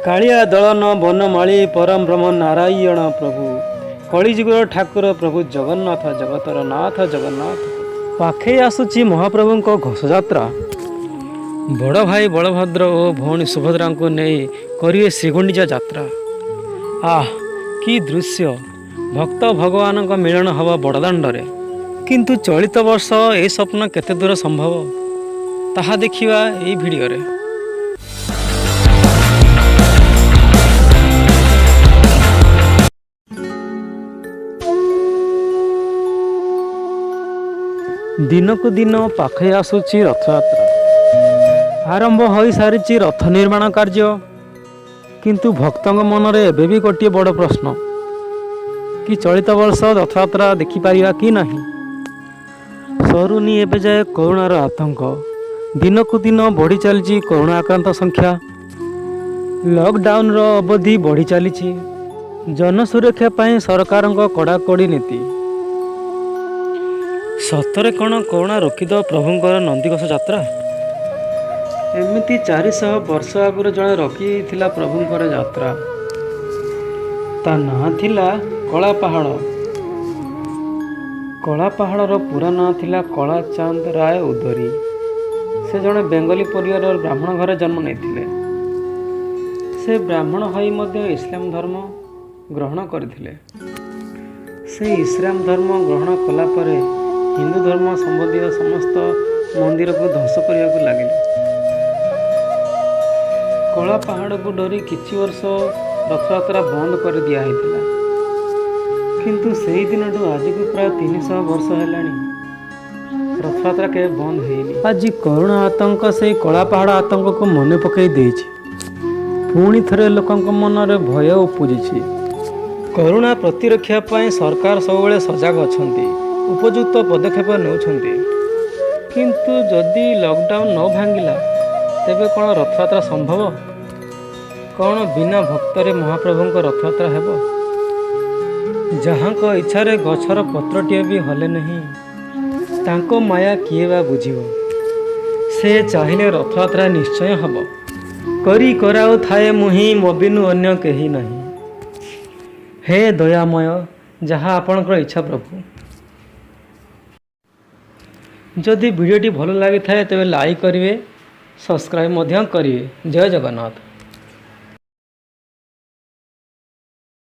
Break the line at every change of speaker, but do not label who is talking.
କାଳିଆ ଦଳନ ବନମାଳୀ ପରମ ବ୍ରହ୍ମ ନାରାୟଣ ପ୍ରଭୁ, କଳିଯୁଗର ଠାକୁର ପ୍ରଭୁ ଜଗନ୍ନାଥ, ଜଗତର ନାଥ ଜଗନ୍ନାଥ। ପାଖେଇ ଆସୁଛି ମହାପ୍ରଭୁଙ୍କ ଘୋଷଯାତ୍ରା। ବଡ଼ ଭାଇ ବଳଭଦ୍ର ଓ ଭଉଣୀ ସୁଭଦ୍ରାଙ୍କୁ ନେଇ କରିବେ ଶ୍ରୀଗୁଣ୍ଡିଚା ଯାତ୍ରା। ଆଃ, କି ଦୃଶ୍ୟ! ଭକ୍ତ ଭଗବାନଙ୍କ ମିଳନ ହେବ ବଡ଼ଦାଣ୍ଡରେ। କିନ୍ତୁ ଚଳିତ ବର୍ଷ ଏହି ସ୍ୱପ୍ନ କେତେ ଦୂର ସମ୍ଭବ, ତାହା ଦେଖିବା ଏଇ ଭିଡ଼ିଓରେ। ଦିନକୁ ଦିନ ପାଖେଇ ଆସୁଛି ରଥଯାତ୍ରା। ଆରମ୍ଭ ହୋଇସାରିଛି ରଥ ନିର୍ମାଣ କାର୍ଯ୍ୟ। କିନ୍ତୁ ଭକ୍ତଙ୍କ ମନରେ ଏବେ ବି ଗୋଟିଏ ବଡ଼ ପ୍ରଶ୍ନ କି ଚଳିତ ବର୍ଷ ରଥଯାତ୍ରା ଦେଖିପାରିବା କି ନାହିଁ? ସରୁନି ଏବେ ଯାଏ କରୋନାର ଆତଙ୍କ। ଦିନକୁ ଦିନ ବଢ଼ି ଚାଲିଛି କରୋନା ଆକ୍ରାନ୍ତ ସଂଖ୍ୟା। ଲକଡାଉନର ଅବଧି ବଢ଼ି ଚାଲିଛି। ଜନସୁରକ୍ଷା ପାଇଁ ସରକାରଙ୍କ କଡ଼ାକଡ଼ି ନୀତି। ସତରେ କ'ଣ କରୋନା ରୋକିଦେବ ପ୍ରଭୁଙ୍କର ନନ୍ଦିଘୋଷ ଯାତ୍ରା? ଏମିତି 400 ବର୍ଷ ଆଗରୁ ଜଣେ ରୋକିଥିଲା ପ୍ରଭୁଙ୍କର ଯାତ୍ରା। ତା ନାଁ ଥିଲା କଳାପାହାଡ଼। କଳାପାହାଡ଼ର ପୁରା ନାଁ ଥିଲା କଳାଚାନ୍ଦ ରାୟ ଉଦରୀ। ସେ ଜଣେ ବେଙ୍ଗଲୀ ପରିବାରର ବ୍ରାହ୍ମଣ ଘରେ ଜନ୍ମ ନେଇଥିଲେ। ସେ ବ୍ରାହ୍ମଣ ହୋଇ ମଧ୍ୟ ଇସଲାମ ଧର୍ମ ଗ୍ରହଣ କରିଥିଲେ। ସେ ଇସଲାମ ଧର୍ମ ଗ୍ରହଣ କଲା ପରେ ହିନ୍ଦୁ ଧର୍ମ ସମ୍ବନ୍ଧୀୟ ସମସ୍ତ ମନ୍ଦିରକୁ ଧ୍ୱଂସ କରିବାକୁ ଲାଗିଲେ। କଳାପାହାଡ଼କୁ ଡରି କିଛି ବର୍ଷ ରଥଯାତ୍ରା ବନ୍ଦ କରି ଦିଆହେଇଥିଲା। କିନ୍ତୁ ସେହି ଦିନଠୁ ଆଜିକୁ ପ୍ରାୟ 300 ବର୍ଷ ହେଲାଣି, ରଥଯାତ୍ରା କେବେ ବନ୍ଦ ହେଇନି। ଆଜି କରୋନା ଆତଙ୍କ ସେଇ କଳାପାହାଡ଼ ଆତଙ୍କକୁ ମନେ ପକାଇ ଦେଇଛି। ପୁଣି ଥରେ ଲୋକଙ୍କ ମନରେ ଭୟ ଉପୁଜିଛି। କରୋନା ପ୍ରତିରକ୍ଷା ପାଇଁ ସରକାର ସବୁବେଳେ ସଜାଗ ଅଛନ୍ତି, ଉପଯୁକ୍ତ ପଦକ୍ଷେପ ନେଉଛନ୍ତି। କିନ୍ତୁ ଯଦି ଲକଡାଉନ ନ ଭାଙ୍ଗିଲା, ତେବେ କ'ଣ ରଥଯାତ୍ରା ସମ୍ଭବ? କ'ଣ ବିନା ଭକ୍ତରେ ମହାପ୍ରଭୁଙ୍କ ରଥଯାତ୍ରା ହେବ? ଯାହାଙ୍କ ଇଚ୍ଛାରେ ଗଛର ପତ୍ରଟିଏ ବି ହଲେ ନାହିଁ, ତାଙ୍କ ମାୟା କିଏ ବା ବୁଝିବ? ସେ ଚାହିଁଲେ ରଥଯାତ୍ରା ନିଶ୍ଚୟ ହେବ। କରି କରାଉଥାଏ ମୁହିଁ, ମୋ ବିନୁ ଅନ୍ୟ କେହି ନାହିଁ। ହେ ଦୟାମୟ, ଯାହା ଆପଣଙ୍କର ଇଚ୍ଛା ପ୍ରଭୁ। ଯଦି ଭିଡ଼ିଓଟି ଭଲ ଲାଗିଥାଏ, ତେବେ ଲାଇକ୍ କରିବେ, ସବସ୍କ୍ରାଇବ୍ ମଧ୍ୟ କରିବେ। ଜୟ ଜଗନ୍ନାଥ।